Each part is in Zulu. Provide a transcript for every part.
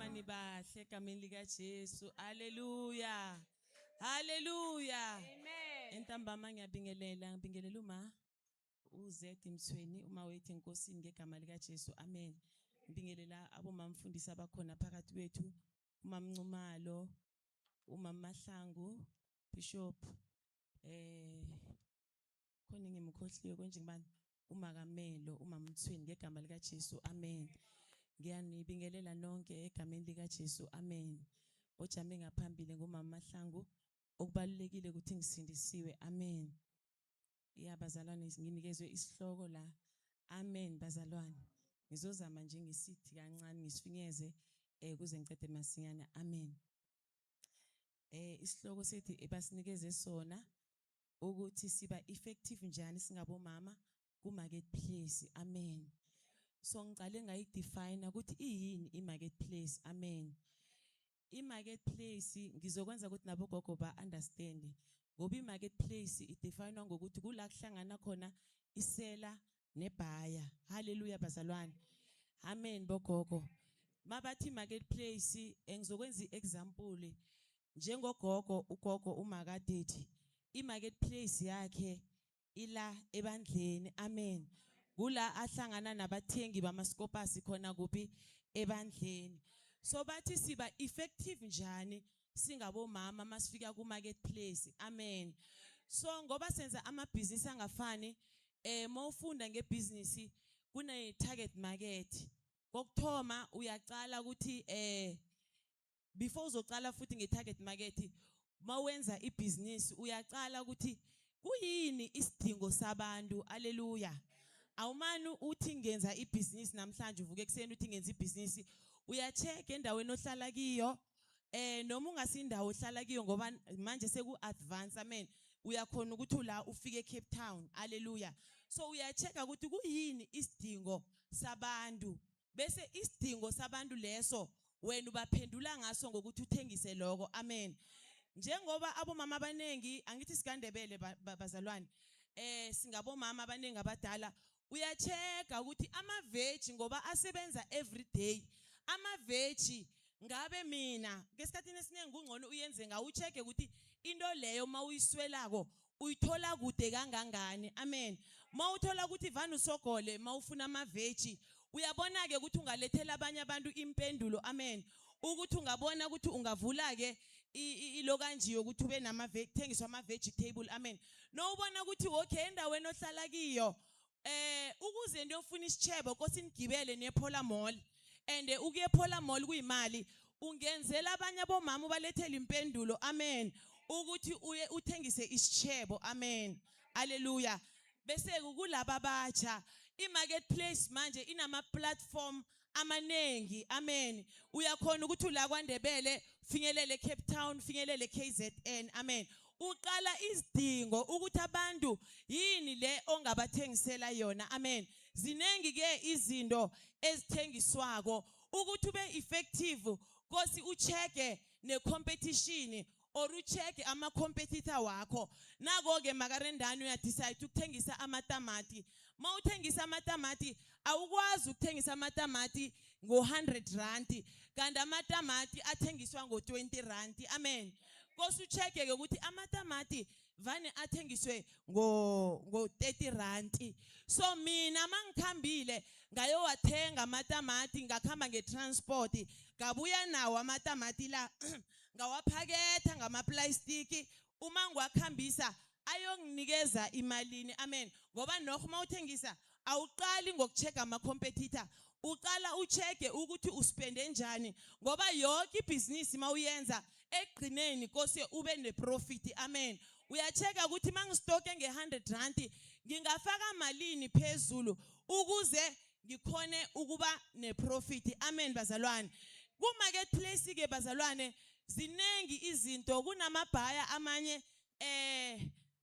Bomama nibahle egameni likaJesu. Haleluya. Haleluya. Amen. Entambama ngiyabingelela, ngibingelela uma uZed Mthweni, uma wethu enkosini ngegama likaJesu. Amen. Ngibingelela abomama mfundisi abakhona phakathi kwethu, umama Ncumalo, umama Mahlangu, Bishop, khona ngimkhohliwe konje ngibani, uMakamelo, umama Mthweni ngegama likaJesu. Amen. Ngiyanibingelela nonke egameni likaJesu. Amen. Ojame ngaphambili ngumama Mahlangu. Okubalulekile ukuthi ngisindisiwe. Amen. Ya bazalwane, nginikezwe isihloko la. Amen bazalwane. Ngizozama nje ngisithi kancane ngisifinyeze kuze ngicede masinyane. Amen. Isihloko sethi ebasinikeze sona ukuthi siba effective njani singabomama ku marketplace. Amen. So ngicale ngayidefine ukuthi iyini i marketplace. Amen. I marketplace ngizokwenza ukuthi nabogogo ba understand, ngoba i marketplace idefinwa ngokuthi kula kuhlangana khona i-seller ne-buyer. Haleluya bazalwane. Amen bogogo. Mabathi marketplace, ngizokwenza iexample njengogogo, ugogo uMakadedi, i marketplace yakhe ila ebandleni. Amen. Kula ahlangana nabathengi bamaskopasi khona kuphi? Ebandleni. So bathi siba effective njani singabomama masifika ku marketplace? Amen. So ngoba senza amabhizinisi angafani, mawufunda ngebusiness kune target market. Kokuthoma uyaqala ukuthi before uzocala futhi nge-target market, mawenza ibhizinisi uyaqala ukuthi kuyini isidingo sabantu. Haleluya. Awumani uthi ngenza ibhizinisi namhlanje, uvuke ekuseni uthi ngenza ibhizinisi. Uyacheck endaweni ohlala kiyo, noma ungasindawo ohlala kiyo, ngoba manje seku advance. Amen. Uyakhona ukuthi ula ufike eCape Town. Haleluya. So uyachecka ukuthi kuyini isidingo sabantu, bese isidingo sabantu leso wena ubaphendula ngaso ngokuthi uthengise lokho. Amen. Njengoba abomama abanengi, angithi sikaNdebele, bazalwane, singabomama abanengi abadala, uyachecka ukuthi ama-veg, ngoba asebenza every day ama-veg, ngabe mina ngesikhathini esiningi kungcono uyenze ngawo, ucheck ukuthi into leyo mawuyiswelako uyithola kude kangangani. Amen. Mawuthola ukuthi vane usogole mawufuna ama-veg, uyabona ke ukuthi ungalethela abanye abantu impendulo. Amen. Ukuthi ungabona ukuthi ungavula ke ilo kanje yokuthi ube nama kuthengiswa ama vegetable. Amen. Nowubona ukuthi okay, endaweni ohlala kiyo, ukuze niyofuna isitshebo kosi nigibele nePhola Mall, and ukuye ePhola Mall kuyimali, ungenzela abanye abomama, ubalethele impendulo. Amen. Ukuthi uye uthengise isitshebo. Amen. Haleluya. Bese kulaba abatsha, i-marketplace manje inama platform amaningi. Amen. Uyakhona ukuthi ula kwaNdebele finyelele Cape Town, finyelele KZN. Amen. Uqala izidingo ukuthi abantu yini le ongabathengisela yona. Amen. Zinengi ke izinto ezithengiswako. Ukuthi ube effective kosi uchecke ne-competition or ucheck ama-competitor wakho. Nako-ke makarendani uyadecide ukuthengisa amatamati. Ma uthengisa amatamati, awukwazi ukuthengisa amatamati ngo-100 rand kanti amatamati athengiswa ngo-20 rand. Amen. Kose ucheck-ke ukuthi amatamati vane athengiswe ngo 30 rand, so mina mangikhambile ngayowathenga amatamati, ngakhamba ngetransport, ngabuya nawo amatamati la, ngawaphaketha ngamaplastiki, uma ngiwakhambisa ayonginikeza imalini? Amen. Ngoba nokho uma uthengisa awuqali ngokuchecka ama-competitor, uqala uchecke ukuthi uspende njani, ngoba yonke ibhizinisi mawuyenza ekugcineni kose ube neprofit. Amen. Uyachecka ukuthi mangistoke nge-100 rand ngingafaka malini phezulu ukuze ngikhone ukuba neprofit. Amen bazalwane. Ku-marketplace ke bazalwane zinengi izinto. Kunama-buyer amanye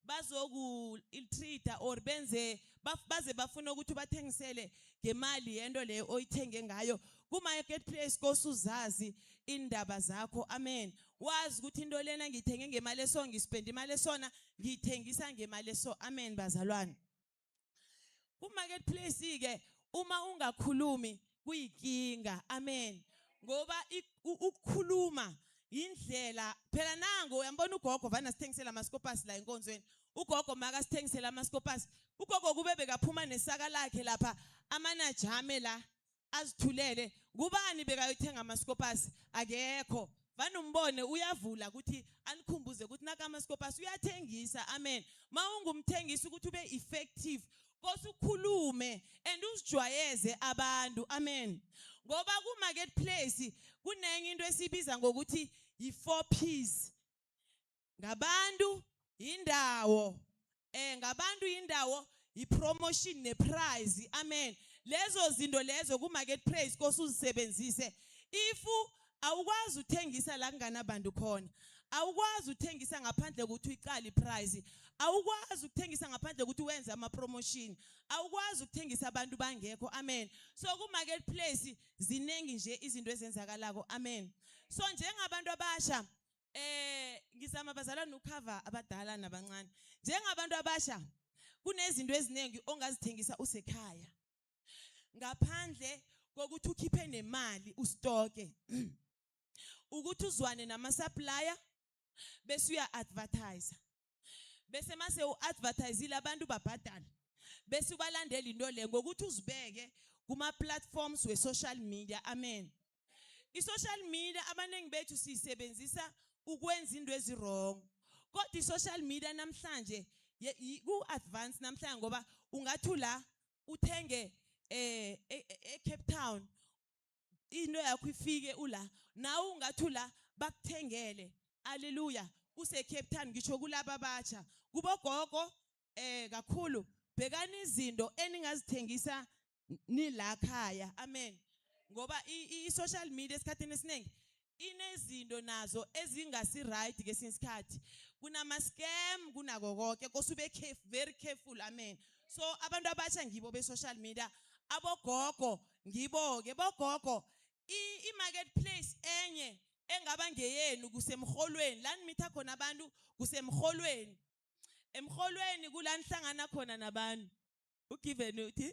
bazoku ill-treata or benze baze bafuna ukuthi ubathengisele ngemali yento leyo oyithenge ngayo. Ku-marketplace kosuzazi indaba zakho. Amen. Wazi ukuthi into lena ngiyithenge ngemali eso, ngispende imali esona, ngiyithengisa ngemali eso. Amen bazalwane. Ku-marketplace ke uma ungakhulumi kuyinkinga. Amen. Ngoba ukukhuluma indlela phela, nango uyambona ugogo vana sithengisela amasikopasi la enkonzweni. Ugogo makasithengisela amasikopasi, ugogo kube bekaphuma nesaka lakhe lapha, amanajame la azithulele, kubani bekayothenga amasikopasi? Akekho. Vane umbone uyavula ukuthi anikhumbuze ukuthi naka amasikopasi, uyathengisa. Amen. Mawungumthengisi, ukuthi ube effective, kose ukhulume and uzijwayeze abantu. Amen. Ngoba ku marketplace kunenye into esibiza ngokuthi yi4 Ps: ngabantu, indawo, ngabantu, indawo, ipromotion neprice. Amen. Lezo zinto lezo ku marketplace kose uzisebenzise. If awukwazi uthengisa la kunganabantu khona, awukwazi uthengisa ngaphandle kokuthi uyiqale iprice, awukwazi ukuthengisa ngaphandle kokuthi wenze ama promotion, awukwazi ukuthengisa abantu bangekho. Amen. So ku marketplace ziningi nje izinto ezenzakalako. Amen. So njengabantu abasha, ngizama, bazalwane, ukucover abadala nabancane. Njengabantu abasha, kunezinto eziningi ongazithengisa usekhaya ngaphandle kokuthi ukhiphe nemali ustoke, ukuthi uzwane nama supplier, bese uya advertise, bese mase uadvertisile, abantu babhadala, bese ubalandela into le ngokuthi uzibeke kuma platforms we social media. Amen. I-social media, abaningi bethu siyisebenzisa ukwenza into eziwrong, kodwa i-social media namhlanje ku-advance namhlanje, ngoba ungathi la uthenge e-Cape Town, into yakho ifike ula nawe, ungathi la bakuthengele. Haleluya, use Cape Town. Ngisho kulaba abatsha, kubogogo kakhulu, bhekani izinto eningazithengisa nila khaya. Amen. Ngoba i-social media esikhathini esiningi inezinto nazo ezingasi right. Kesinye isikhathi kunama scam, kunako konke, kose ube very careful. Amen. So abantu abatsha ngibo be social media, abogogo ngibo ke bogogo. I-marketplace enye engaba ngeyenu kusemholweni, la nimitha khona abantu kusemholweni. Emholweni kula nihlangana khona nabantu. Ugiven uthi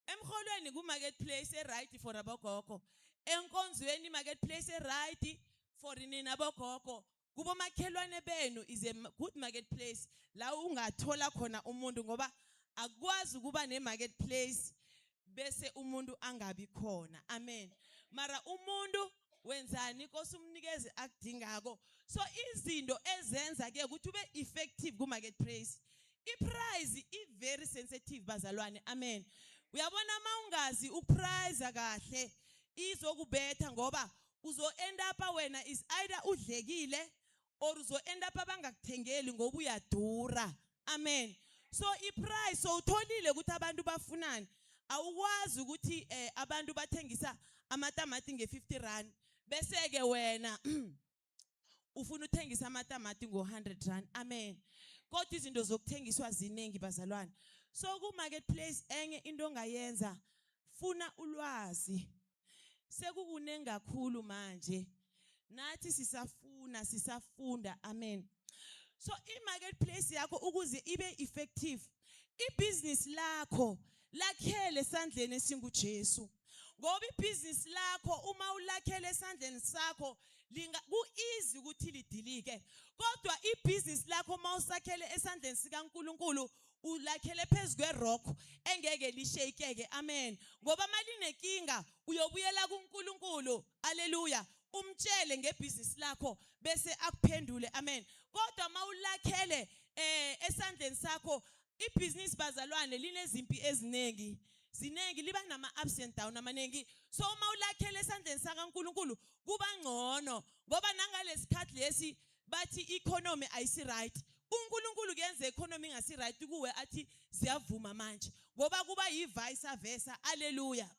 emholweni ku-marketplace e-right for abogogo, enkonzweni i-marketplace e-right for nina abogogo, kubomakhelwane benu is a good marketplace la ungathola khona umuntu, ngoba akwazi ukuba ne-marketplace bese umuntu angabi khona. Amen. Mara umuntu wenzani? Inkosi umnikeze akudingako. So izinto ezenza ke ukuthi ube effective ku marketplace, iprice i very sensitive, bazalwane. Amen. Uyabona, mawungazi ukuprice kahle, izokubetha, ngoba uzo end up wena is either udlekile or uzo end up abangakuthengeli ngoba uyadura. Amen. So iprice, so utholile ukuthi abantu bafunani. Awukwazi ukuthi abantu bathengisa amatamati nge50 rand, bese ke wena ufuna uthengisa amatamati ngo100 rand. Amen. Kodwa izinto zokuthengiswa ziningi, bazalwane. So ku marketplace enye into ongayenza, funa ulwazi. Sekukunengi kakhulu manje, nathi sisafuna, sisafunda. Amen. So i-marketplace yakho ukuze ibe effective, ibhizinisi lakho lakhele esandleni esinguJesu, ngoba ibhizinisi lakho uma ulakhele esandleni sakho, linga ku-easy ukuthi lidilike. Kodwa ibhizinisi lakho uma usakhele esandleni sikaNkuluNkulu, ulakhele phezu kwerock engeke lishakeke. Amen. Ngoba malinenkinga, uyobuyela kuNkulunkulu. Haleluya, umtshele ngebhizinisi lakho, bese akuphendule. Amen. Kodwa mawulakhele esandleni sakho ibhizinisi, bazalwane, linezimpi eziningi, ziningi, liba nama ups and down amaningi. So uma ulakhele esandleni sakaNkuluNkulu, kuba ngcono, ngoba nangalesikhathi lesi bathi economy ayisi right, uNkulunkulu kuyenza economy ingasi right kuwe, athi siyavuma manje, ngoba kuba yi vice versa. Haleluya,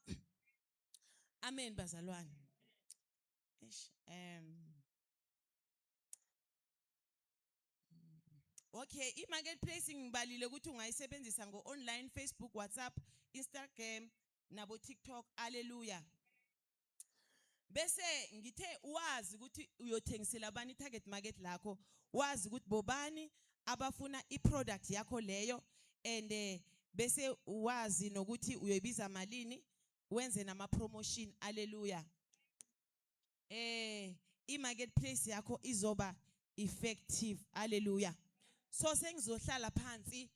amen, bazalwane. Eish, okay, i-marketplace ngibalile ukuthi ungayisebenzisa ngo-online, Facebook, WhatsApp, Instagram nabo TikTok. Haleluya. Bese ngithe wazi ukuthi uyothengisela bani, i-target market lakho, wazi ukuthi bobani abafuna i-product yakho leyo, and bese wazi nokuthi uyoyibiza malini, wenze nama promotion. Haleluya. I-marketplace yakho izoba effective. Hallelujah. So sengizohlala phansi.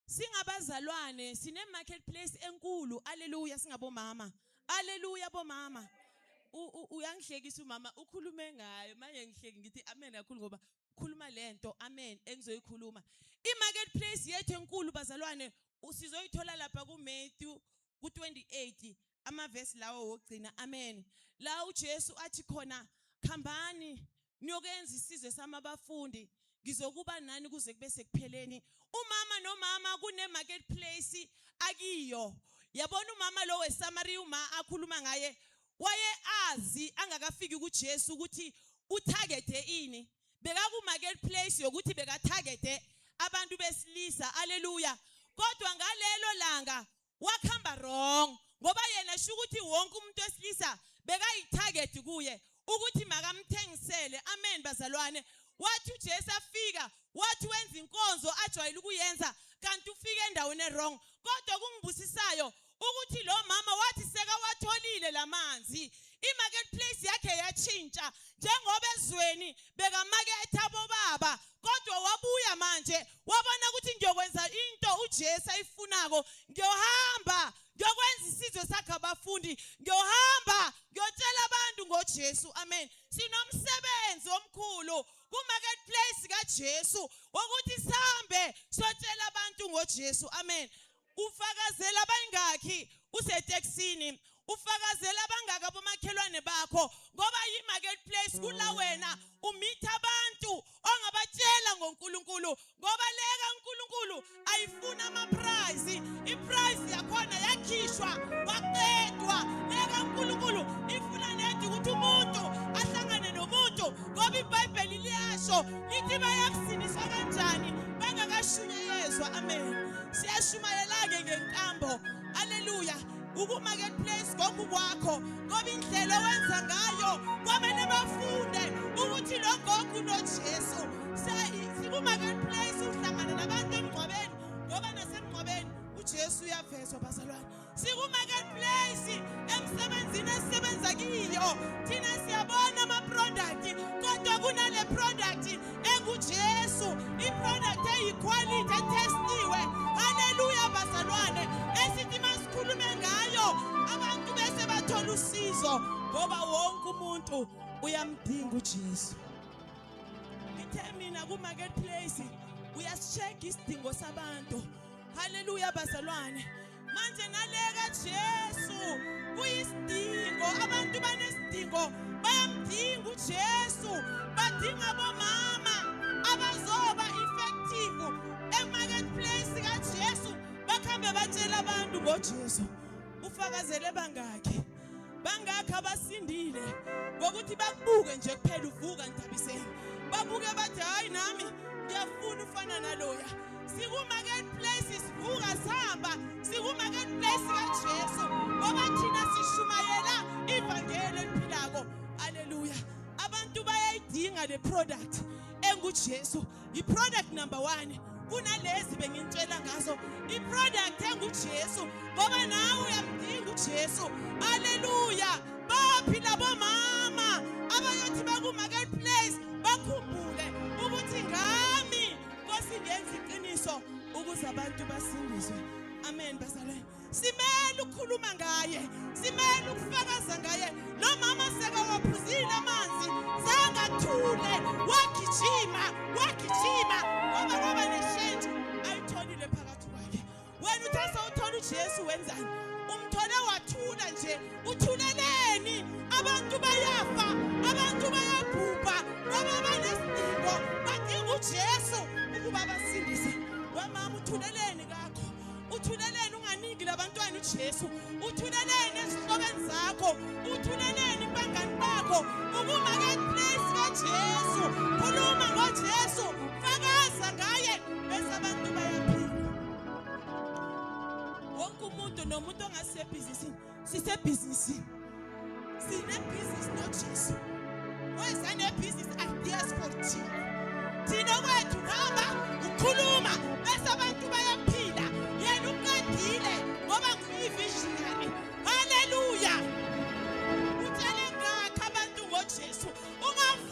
Singabazalwane sine marketplace enkulu. Hallelujah, singabomama. Hallelujah bomama. Uyangihlekisa umama ukhulume ngayo manje, ngihleki ngithi amen kakhulu ngoba ukhuluma lento amen engizoyikhuluma. I-marketplace yethu enkulu bazalwane sizoyithola lapha kuMatthew ku-28, amavesi lawo wokugcina. Amen. La uJesu athi khona, "Khambani niyokenza isizwe sami abafundi, ngizokuba nani kuze kube sekupheleni." Umama nomama kune marketplace akiyo. Yabona umama lo weSamaria, uma akhuluma ngaye, waye azi angakafiki kuJesu ukuthi utargete ini. Bekaku marketplace yokuthi bekatargete abantu besilisa. Haleluya. Kodwa ngalelo langa wakhamba wrong, ngoba yena sho ukuthi wonke umuntu wesilisa bekayitarget kuye ukuthi makamthengisele. Amen bazalwane. Wathi uJesu afika, wathi wenza inkonzo ajwayele ukuyenza, kanti ufike endaweni ewrong. Kodwa kungibusisayo ukuthi lo mama wathi sekawatholile lamanzi, i-marketplace yakhe yatshintsha. Njengoba ezweni bekamaketha bobaba, kodwa wabuya manje wabona ukuthi ngiyokwenza into uJesu ayifunako, ngiyohamba ngiyokwenza isizwe sakhe abafundi, ngiyohamba ngiyotshela abantu ngoJesu. Amen. Sinomsebenzi omkhulu ku-marketplace kaJesu wokuthi sihambe siyotshela abantu ngoJesu. Amen. Ufakazela bayingakhi useteksini? Ufakazela abangaka bomakhelwane bakho? Ngoba yi-marketplace kula wena umitha abantu ongabatshela ngoNkulunkulu, ngoba leka uNkulunkulu ayifuna ama-price. I-price yakhona yakhishwa kwaqedwa. Leka uNkulunkulu ifuna nedi ukuthi umuntu ahlangane nomuntu, ngoba iBhayibheli liyasho lithi bayakusindiswa kanjani bangakashunyayezwa? Amen. Siyashumayela-ke ngenkambo. Aleluya. Uku-marketplace goku kwakho, ngoba indlela owenza ngayo kwamele bafunde ukuthi lo gogo unoJesu. Siku-marketplace, uhlangana nabantu emngcwabeni, ngoba nasemngcwabeni uJesu uyavezwa bazalwane. Siku-marketplace emsebenzini esisebenza kiyo. Thina siyabona ama-product, kodwa kunale product enguJesu, i-product eyiquality etestiwe. Haleluya bazalwane. Esithi masikhulume ngayo abantu bese bathola usizo, ngoba wonke umuntu uyamdinga uJesu. Ngithe mina ku-marketplace uyasicheck isidingo sabantu. Haleluya bazalwane. Manje naleka Jesu kuyisidingo, abantu banesidingo, bayamdinga uJesu, badinga bomama abazoba effective e-marketplace kaJesu, bakhambe batshela abantu ngoJesu. Ufakazele bangakhi? Bangakhi abasindile ngokuthi bakubuke nje kuphela uvuka Nthabiseni, babuke bathi, "Hayi, nami ngiyafuna ufana naloya"? Siku-marketplace, sivuka sihamba, siku-marketplace kaJesu, ngoba thina sishumayela ivangeli eliphilako. Haleluya. Abantu bayayidinga le product enguJesu, i-product number 1 kunalezi bengintshela ngazo, i-product enguJesu, ngoba nawe uyamdinga uJesu. Haleluya. Baphi labo mama abayothi baku-marketplace bakhumbule ukuthi ngami Nkosi ngenza iqiniso ukuze abantu basindiswe? Amen bazalwane. Simele ukukhuluma ngaye, simele ukufakaza ngaye. Lo mama sekawaphuzile amanzi, zangathule, wagijima, wagijima, ngoba kwaba neshentshe ayitholile phakathi kwakhe. Wena uthe sewuthola uJesu wenzani? Umthole wathula nje. Uthuleleni? Abantu bayafa, abantu bayabhubha, ngoba banesidingo, badinga uJesu ukuba basindise. Wemama, uthuleleni kakho? Uthuleleni unganiki labantwana uJesu? Uthuleleni ezihlobeni zakho? Uthuleleni kubangani bakho? Uku-marketplace kaJesu, khuluma ngoJesu, fakaza ngaye, bese abantu bayaphila. Wonke umuntu nomuntu ongasebhizinisini, sisebhizinisini, sinebhizinisi noJesu. Weza nebhizinisi ideas for thina. Thina kwethu hamba ukhuluma bese abantu bayaphila. Yena uqedile ngoba nguyi-visionary. Haleluya. Utshele ngakho abantu ngoJesu. Ungavumi.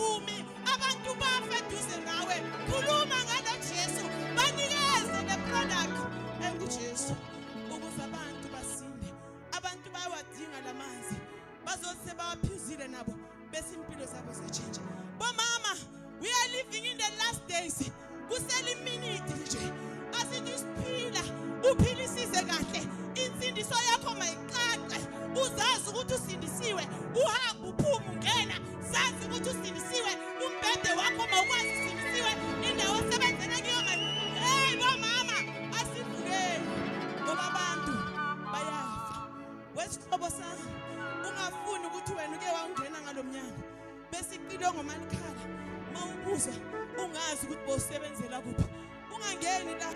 Icilongo malikhala mawubuzwa ungazi ukuthi bosebenzela kuphi. Ungangeni la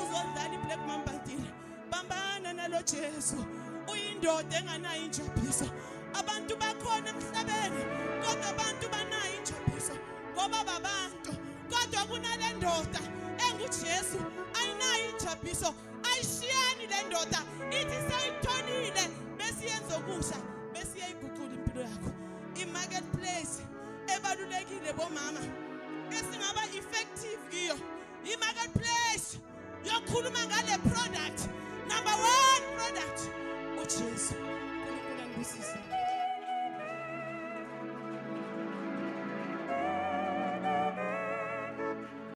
uzodlala iBlack Mamba deal. Bambana nalo Jesu. Uyindoda enganayo injabuliso. Abantu bakhona emhlabeni kodwa abantu banayo injabuliso ngoba babantu. Kodwa kunale ndoda enguJesu ayinayo injabuliso. Ayishiyani le ndoda ithi seyitholile bese yenza okusha bese iyayiguqula impilo yakho. I-marketplace ebalulekile bomama esingaba effective kiyo i-marketplace yokukhuluma ngale product number one product uJesu. uNkulunkulu angibusise.